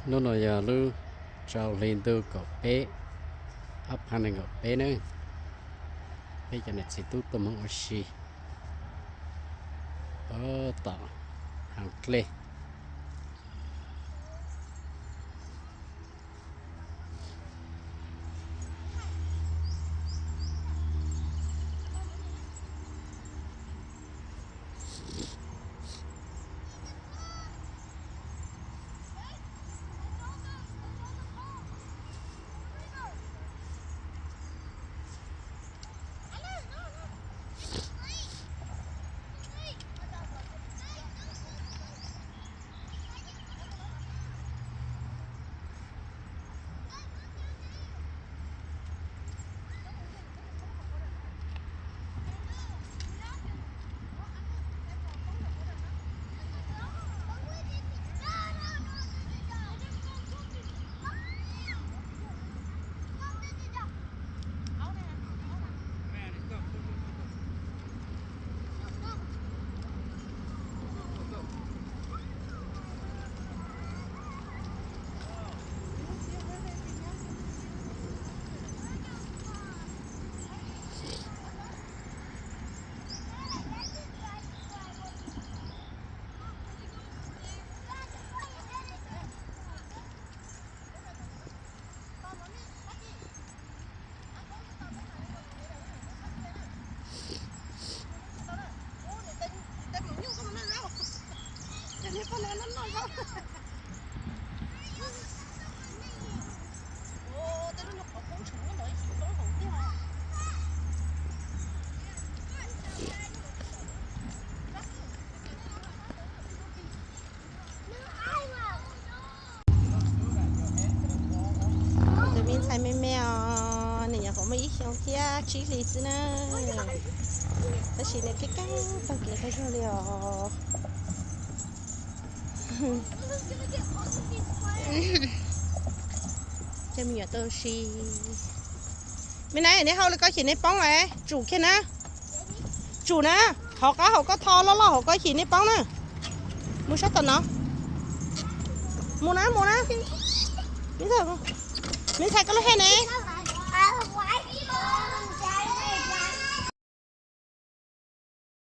Hnub no yog lub rau hli ntuj kaum peb, ob phav nees nkaum peb nawb. Peb cov niam txiv tub tuaj mus ua si puag tom hav dlej. Tus me ntxhais me me os, nws nyuam qhuav muaj ib xyoos thiab tsib hlis xwb na, tab sis nws kab kab taug kev tau zoo li os. Coj me nyuam tuaj ua si. Me na, neb hau li koj chim neb poob lawm, tsum kiag na. Tsum na, qhov qab hauv koj tho loj loj hauv koj chim neb poob na. Mus sab tom no. Mus na, mus na. Me ntxhais koj lub hej ne.